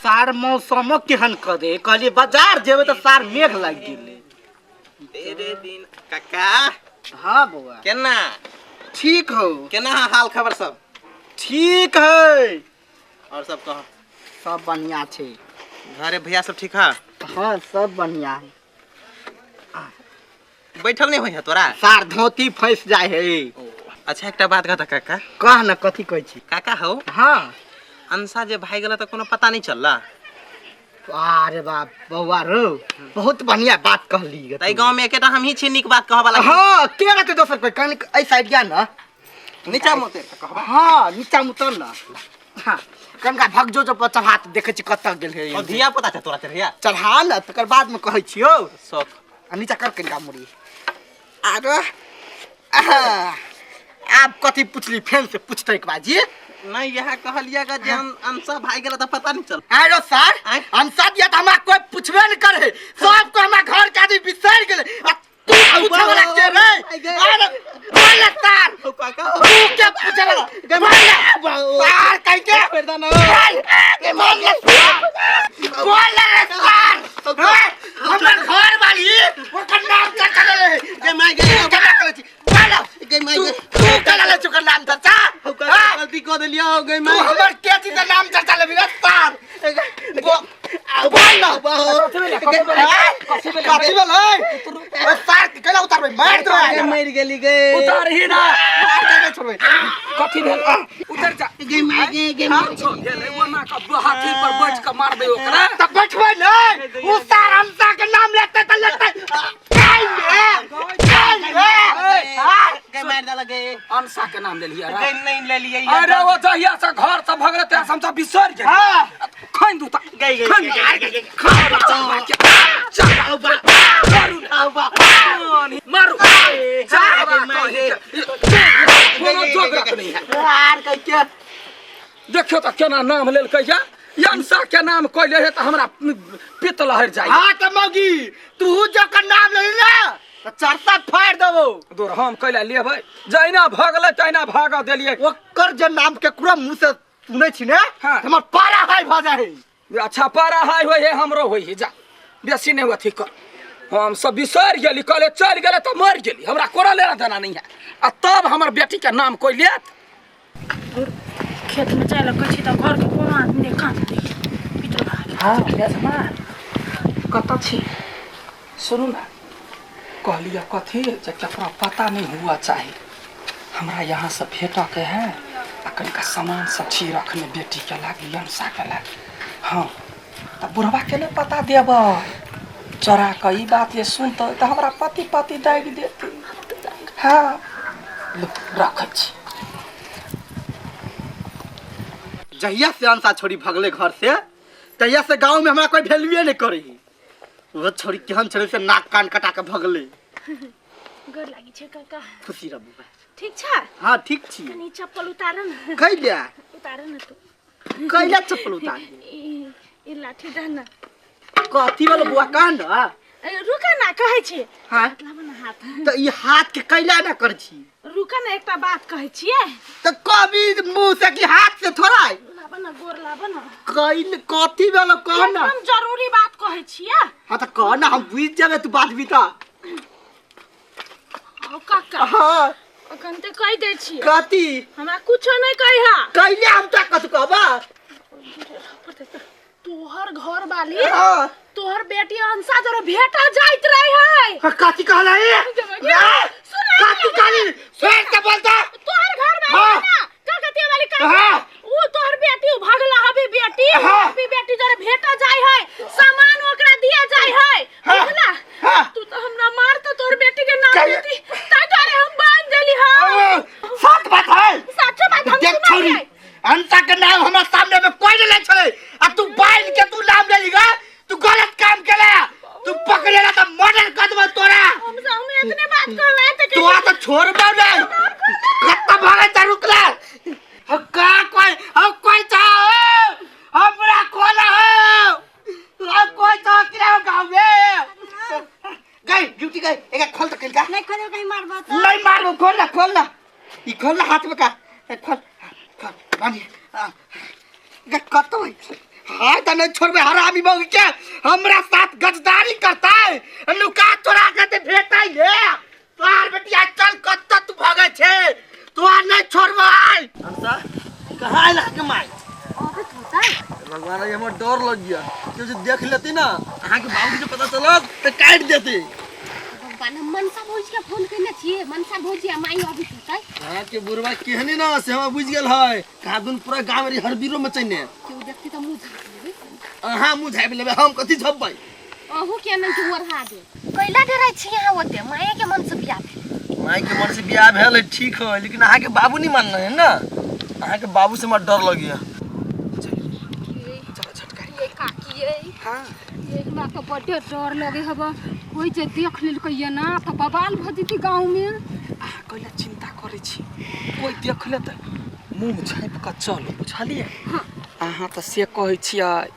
सार मौसमो केहन कऽ दे, कहलियै बाजार जेबै तऽ सार मेघ लागि गेलै। तेरे दिन काका। हाँ बौआ। केना? ठीक हो। केना है हाल खबर सब? ठीक है। और सब कह। सब बढ़िया छै। घरे भैया सब ठीक है? हाँ सब बढ़िया है। बैठल नहीं होई है तोरा? सार धोती फंस जाए है। अच्छा एकटा बात कहता काका। कह ना, कथी कहै छी? काका हो। हाँ। अंशा जे भाई गेला तो कोनो पता नहीं चलला। अरे बाप बौआ रो, बहुत बढ़िया बात कहली गे तै तू। गांव में एकेटा हम ही छी नीक बात कहऽ वाला। हाँ, के रहते दोसर कोई? कनिक एहि साइड जा ना। नीचा मुँह उतरि कऽ कहबा। हाँ, नीचा मुँह उतर ना। हाँ, कनिका भगजो जो पर चढ़ा के देखै छी कतऽ गेल हे। और धिया पुता छै तोरा चढ़िया। चढ़ा ना, तकर बाद में कहै छियौ। शौक। आ नीचा कर कनिका मुड़ी। आरो, आहा, आब कथी पुछली फेन से पूछते एक बार जी। नहीं यह कहलिया गा जे हम अंशा भाई गेला त पता नहीं चल। आरो सर, आँय? अंशा दिया त हमरा कोई पूछबे नहीं करे, सब को हमरा घर के आदमी बिसर गेले। आ तू पूछे वाला के रे? अरे बोल सर, ओ काका, तू के पूछे वाला? बोल सर, कह के बोल, बोल सर, बोल रे सर। हाँ, हमर घर वाली ओकर नाम चर्चा ले गे my गे, तू केना करै छी? बोल। गे my तू गे। तू केना ले छी ओकर नाम चर्चा? ओ काका, हाँ? गलती कऽ देलियौ गे तू my. हमर के चीज के नाम चर्चा लेबी रे सर? बोल ना। हाँ? कथी भेलै? ओ सर, केना उतारबै? मारि देबै। गे मरि गेली गे। उतार ही ना। मारि देबै, छोड़बै। कथी भेल? उतर जा। गे my गे, गे my. छो भेलै, ओना कऽ हाथी पर बैठ कऽ मारबै ओकरा। तऽ बैठबै नहि। ओ सर अंशा के नाम लेतै तऽ लेतै। काल्हि काल्हि हाँ? गे मारि देलक गे। अंशा के नाम लेलियै रे। गे नहीं लेलियै। अरे ओ जहिया से घर से भगले तहिया से हम सब बिसरि गेलियै। हाँ। खैन दू तऽ। गई, गई, खैन गई, दू। खैन चल, चल, मारू, मारू। चल, गे my गे। कोनो जोगरत नहीं है। यार कह के देखियो तऽ केना नाम लेलकै या। अंशा के नाम कहले हे तऽ हमरा पित्त लहरि जाइ। हाँ तऽ मौगी, तू जकर नाम लेली ना तऽ चरसा फाड़ि देबौ। दूर हम कैला लेबै, जहिना भगलै तहिना भागऽ देलियै। ओकर जे नाम केकरो मुँह से सुनै छी ने, हाँ। हमर पारा हाई भऽ जाइ है। अच्छा पारा हाई होइ है, हमरो होइ है। जा बेसी नहि अथी कर, हम सब बिसरि गेली, कहले चलि गेलै तऽ मरि गेली, हमरा कोनो लेना देना नहीं है। आ तब हमर बेटी के नाम कोइ लेत? खेत में जाय लए कहै छी तऽ घरके कोनो आदमी नहि कान दै। पीटल भाग। हाँ, बेसमा, कतऽ छी? सुनू ने, कहलियै कथी जे ककरो पता नहीं हुआ चाही, हमरा यहाँ से भेटऽ के है आ कनिका सामान सब छी रखने बेटी के लागी, अंशा के लागी। हाँ तऽ बुढ़वा के नहि पता देबै, चोरा कऽ ई बात जे सुनतै तऽ हमरा पति पति दागि देतै। हाँ लो रखै छी। जहिया से अंशा छोड़ी भगले घर से तहिया से गांव में हमरा कोई वैल्यूए नहीं करे। वो छोड़ी केहन छोड़ी से नाक कान कटा के भगले। गोर लागी छै काका। खुशी रह बौआ। ठीक छै? हाँ ठीक छी। कनी चप्पल उतार न। कैला? उतार न तू। कैला चप्पल उतार? ई लाठी दे न। कथी वाला बुआ कह न? ए, रुक ना कहै छी। हाँ। लाब न हाथ। तऽ ई हाथ के कैला ना कर छी? रुक ना एकटा बात कहै छियै। तऽ कभी मुंह से कि हाथ से थोड़ा? लाब न गोर लाब न। कैल कथी वाला कह न? एकदम जरूरी बात कहै छियै। हाँ तऽ कह ना, हम बुझ जेबै तू बात भी तऽ। ओ काका। हाँ। अखन तऽ कहि दै छियै। कथी? हमरा कुछो नहि कहिहा। कैला हम तऽ कथी कहबा? तोहर घर वाली, हाँ। तोहर बेटी अंशा जरा भेटा जाइत रहे है। हाँ, कथी कहला है? सुन ना, कथी कहली? फेर से बोलता। तोहर घर वाली हाँ। है ना, कलकतिया वाली काकी। हाँ। वो तोहर बेटी उ भगला हबे बेटी, हाँ। हबे बेटी जरा भेटा जाय है, सामान ओकरा दिया जाय है। हाँ। बुझला? हाँ। तू तो हमरा मार तो तोहर बेटी के नाम कहिए। देती, ताई दुआरे हम बांध देली हम। सच बात है। सच बात हम देख सुनाई छोरी, है। अंशा के नाम हमरा सामने में कोई नहीं ले छले, आ तू बांध के तू नाम ले लीगा, तू गलत काम केला, तू पकड़ेला तो मर्डर कर देबो तोरा। हम इतने बात कहला है तो तू आ तो छोड़ बा नहीं। कत्ता भागे त रुकला। हम का कोई, हम कोई चाहो, हमरा खोला हो। हम कोई चाहो कि ना गांव में। गई ड्यूटी गई, एक खोल तो किनका। नहीं खोलो, कहीं मारबो तो। नहीं मारबो, खोल ना, खोल ना। ई खोल ना हाथ में का। ए, खोल, खोल, बानी। आ, गे, कत्तो है? हाथ तो नहीं नहीं छोड़बे हरामी बहू के हमरा साथ गद्दारी करता है लुका चोरा के ते भेटै ये तोहार बेटिया चल कत्त तू भगै छे तोहार नहीं छोड़बे आइ अंसा कहाँ आयल अहाँके माय अबैत होतै भगवान ये हमर डर लग गया केओ जे देख लेती ना अहाँके बाबूजी के पता चलत तऽ काटि देती भगवान हम मनसा भौजी के फोन केने छियै मनसा भौजी आ माई अबैत होतै अहाँके बुढ़वा केहने ना से हमरा बुझि गेल है कहाँ दुन पूरा गाँव रे हरबीरो मचैने केओ देखतै तऽ मुँह झाँपि लेबै अहाँ मुँह झाँपि लेबै हम कथी झपबै अहूँ के नहि के ओढ़ा दे कैला डराइ छी अहाँ ओते माये के मन से बियाह भेल माय के मन से बियाह भेल है ठीक है लेकिन अहाँके बाबू नहीं मानना है ना अहाँके बाबू से हमरा डर लगिया चलो झटका ये काकी ये हाँ ये हमरा तऽ बड्डे डर लगे हब कोइ जे देख लेलकै ये ना तऽ बवाल भऽ जेतै गाँव में अहाँ कैला चिंता करै छी कोइ देख लेतै मुँह झाँपि कऽ चलू बुझलियै अहाँ तऽ से कहै छियै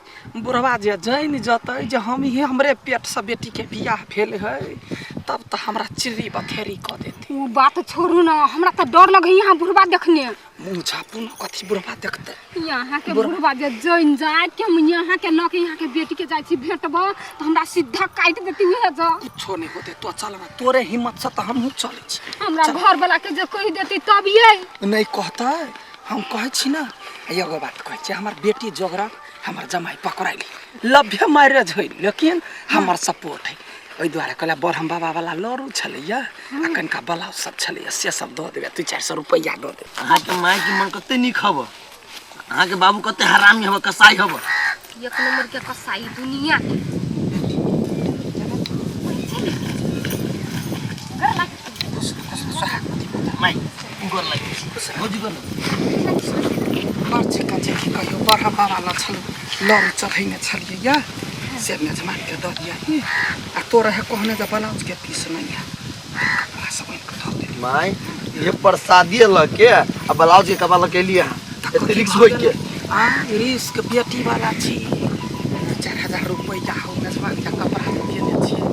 बुढ़वा जे जानि जेतै जे हम ही हमरे पेटसँ बेटीके बियाह भेल है तब तऽ हमरा चिर्री बथेरी कऽ देतै ओ बात छोड़ू ना हमरा तऽ डर लगे यहाँ बुढ़वा देखने मुँह झाँपू ने कथी बुढ़वा देखतै यहाँ के बुढ़वा जे जन जाय के हम यहाँ के लऽ के यहाँ के बेटी के जाइ छी भेटब तऽ हमरा सीधा काटि देती उहे जा कुछो नहि होतै तो चल ना तोरे हिम्मत से तऽ हमहूँ चलै छी हमरा घर वाला के जे कहि देती तब ये नहि कहतै हम कहै छी ने एगो बात कहै छी हमर बेटी जोगरक हमर जमाइ पकड़ाइली लभ्य मैरेज होइ लेकिन हमर सपोर्ट है ओहि दुआरे कहला ब्रह्म बाबावला लड़ू छलैया आ कनिका ब्लाउज सब छलैया से सब दऽ देबै 200-400 रुपैआ दऽ देबै। अहाँके मायके मन कते नीक हब, अहाँके बाबू कते हरामी हब, कसाई हब। एक नंबर के कसाई दुनिया के। माय गोर लागि भौजी गोर लागि। बड़ चिकन छै की कहियो ब्रह्म बाबा लग छलहुँ लड़ू चढ़ैने छलियै या से मेजबानके दऽ दिअ आ तोरा है कहने जे ब्लाउजके पीस नहीं है कपड़ा सब आनि कऽ धऽ देली। माय ये प्रसादी लऽ के आ ब्लाउज के कपड़ा लऽ के एलियै अहाँ एते रिक्स होय के आ रिस्क बेटी वाला छी 4000 रुपैआ हो मेजबान के कपड़ा देने छियै।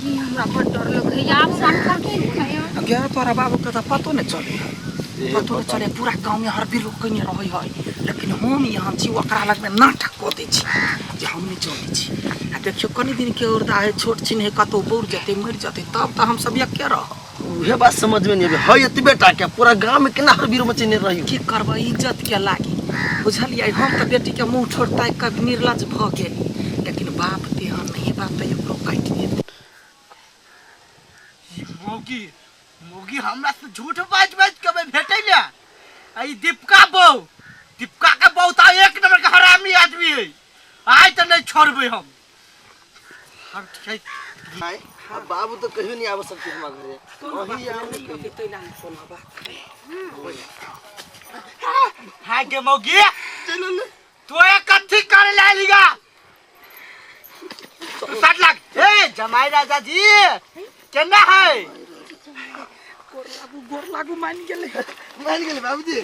की हमरा बड़ डर लगैया आब हमरा की होइया? गे तोरा बाबू के तऽ पतो नहि चलै है, पतो नहि चलै। पूरा गाँव में हर बिलो कने रहै है, लेकिन हम यहाँ छी ओकरा लगमे नाटक कऽ दै छी जे हम नहि जनै छी। आ देखियौ कनि दिन के औरदा है, छोट छिन है, कतहु बौर जेतै मरि जेतै तब तऽ हमसब एके रहब। उहे बात समझ में नहीं आबे है एतबे टा के पूरा गांव में केना हर बीरो मचेने रही। की करबै इज्जत के लागी बुझलियै। हम तऽ बेटी के मुँह ठोर ताकि कऽ निर्लज भऽ गेली, लेकिन बाप तेहन नहीं, बाप तऽ एकरो काटि देतै। मौगी मौगी हमरा से झूठ बाजि बाजि के भेटै ने। आ ई दीपका बहू, दीपका के बहू तऽ एक नंबर के हरामी आदमी है। आइ तऽ नहीं छोड़बै हम। हम ठीक माय अब बाबू तो कहियो नहीं आबे सकते हमरा घरे, वही आबे। कोनो बात हाय गे मौगी, तो ये कथी करे ला लिगा 7 लाख। ए जमाई राजा जी केना है? गोर लागू, गोर लागू। मान गेलै, मान गेलै बाबूजी।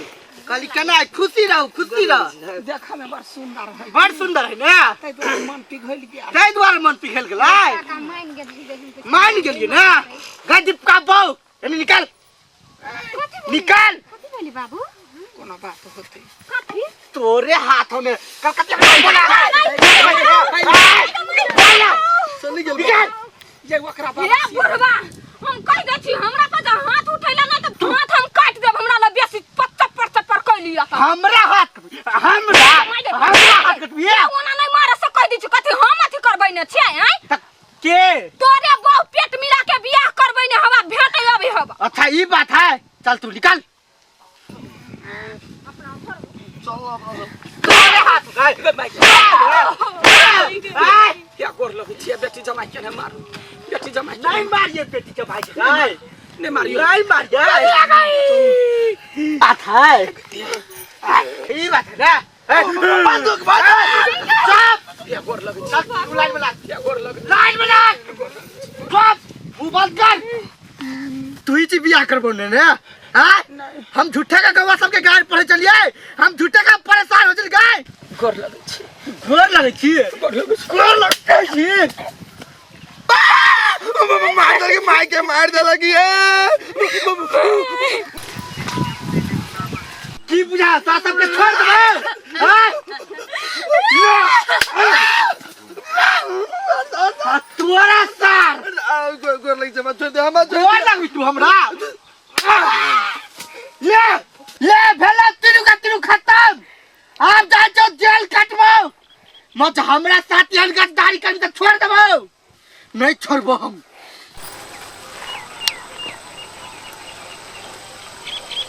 कहली केना है? खुशी रहू, खुशी रहू। देखऽ में बड़ सुंदर है, बड़ सुंदर है ना, ताहि दुआरे मन पिघलि गेल, ताहि दुआरे मन पिघल गेलै। काका मान गेलियै, मान गेलियै ना। गे दीपका बहू एने निकाल, निकाल। कथी बोली बाबू? कोनो बात होतै कथी तोरे हाथों में कलकतिया बोला बोला चली गेल। निकाल ये ओकरा हे बाप बुढ़वा, हम कहि दै छी हमरा पर जे हाथ उठैला ना तऽ हाथ हम काटि देब। हमरा लग बेसी पच्चर चप्पर कहि लिअ तऽ हमरा हाथ, हमरा हमरा हाथ कटबिए ओना नहि मारे से कहि दै छी। कथी हम अथी करबै ने छियै? आँय त के तोरे बहु पेट मिला के बियाह करबै ने, हवा भेटै अबै हवा। अच्छा ई बात है, चल तू निकाल। तोरे हाथ उठाए। या गोर लगै छियै, बेटी जमाई के नहि मारू, बेटी जमाई के नहीं मारिए बेटी के भाई के नहि मारियौ, नहीं मारिए। बात है ई बात है ना। ए, बंदूक बंदूक चुप। या गोर लगै चल तू लाइन में लग, या गोर लगै। लाइन में लग, चुप, मुंह बंद कर। तू ही जी बियाह करबो ने ने? हाँ हम झूठे का गवा सबके गाय पढ़े चलिए, हम झूठे का परेशान हो चल गाय। गोर लगै छी, गोर लगै छी, गोर लगै छी, गोर लगै छी। मार देलक माय के, मार देलक ये। की बुझा ता सबके छोड़ देबै? आय? आ तोरा सार गोर लग छै छोड़ दे हमरा छोड़ गोर लगबी तू हमरा ले ले भेला तीनू का तीनू खत्म आब जा जो जेल कटबो मत हमरा साथ एहन गद्दारी करबी तऽ छोड़ देबो नहीं छोड़बो हम।